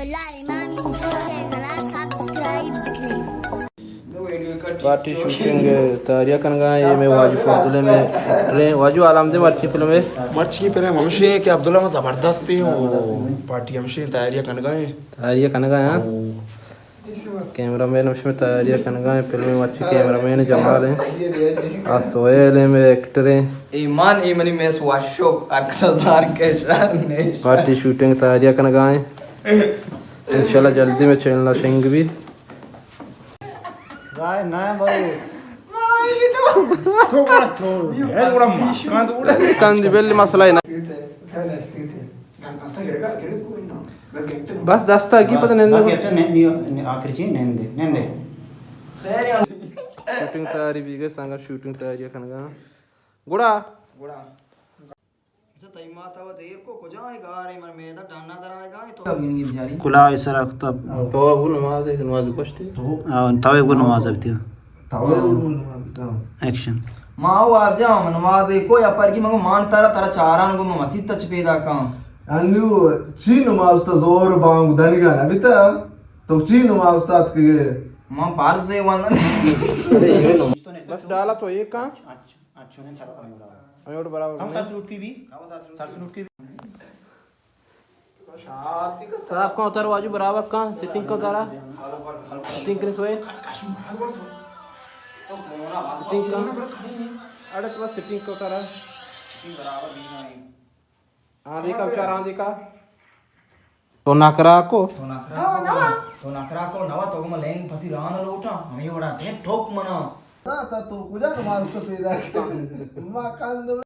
اللہ امام info channel ءَ سبسکرائب بکنیں۔ پارٹی شوٹنگ تیاریاں کنگا ایں، اے مئے واجو فاضل ایں، مئے ایکٹر ایں۔ واجو، حال ہم دے، مرچی فلم ایں؟ مرچی فلم ہمشی ایں کہ عبداللہ ما زبردست ایں، او پارٹی ہمشی ایں، تیاریاں کنگا ایں۔ تیاریاں کنگا ایں، ہاں؟ او۔ کیمرہ مین ہمشی ایں، تیاریاں کنگا ایں، فلم مرچی کیمرہ مین جمال ایں، آ سہیل ایں، مئے ایکٹر ایں۔ ایمان، اے منی مس وشو، ہر کس ہزار کشار نیش۔ پارٹی شوٹنگ تیاریاں کنگا ایں۔ انشاءاللہ جلدی مئے چینل ءَ شنگ بی۔ ظاہر نہ ہے بھائی۔ تو بڑا تو، ہے بڑا مکان تو بڑا۔ کندی بل مسئلہ ہے نا۔ بس دستا کی پتہ نہیں۔ بس یہ تو نہیں، نہیں، آخری چیز نہیں دے، نہیں دے۔ شوٹنگ تیاری بی گئے، سنگت شوٹنگ تیاری کنگا۔ گڑا۔ گڑا۔ اچھا، تئی مات ءَ دیر کو، کجا اے گار اے؟ من میدہ ڈنا در آئے گا تو۔ کلا سر اختب۔ تو وہ نماز ہے، نماز گوشتی۔ ہاں، تو وہ نماز ابتی۔ تو وہ نماز، ہاں۔ ایکشن۔ ما او ارجا نماز کو یا پر کی منگو مان ترا، ترا چاران گو مسیت تچ پیدا کان۔ انو چی نماز تو زور بانگ دنگان ابتا؟ تو چی نماز تات کے؟ ما پارس سے ون۔ بس ڈالا تو ایک کان۔ اچھا۔ اچھا، نہیں، سر، ہمیں اڑا۔ ہمیں اڑا برابر کم نہیں۔ سر سلوٹ کی بھی؟ سر سلوٹ کی بھی؟ صاحب کا اتر واجو برابر کا، سیٹنگ کا کرا؟ سیٹنگ کرے سوئے؟ سیٹنگ کا؟ اڑے تو بس سیٹنگ کا کرا؟ آ دیکھا، بچار، آ دیکھا۔ تو ناکرا کو؟ تو ناکرا کو، تو ناکرا کو، نوا تو گما لینگ پسی ران لوٹا، ہمیں وڑا ٹیپ ٹوک منا۔ نا، تا تو کجا نماز تو پیدا کر؟ ما کان دو۔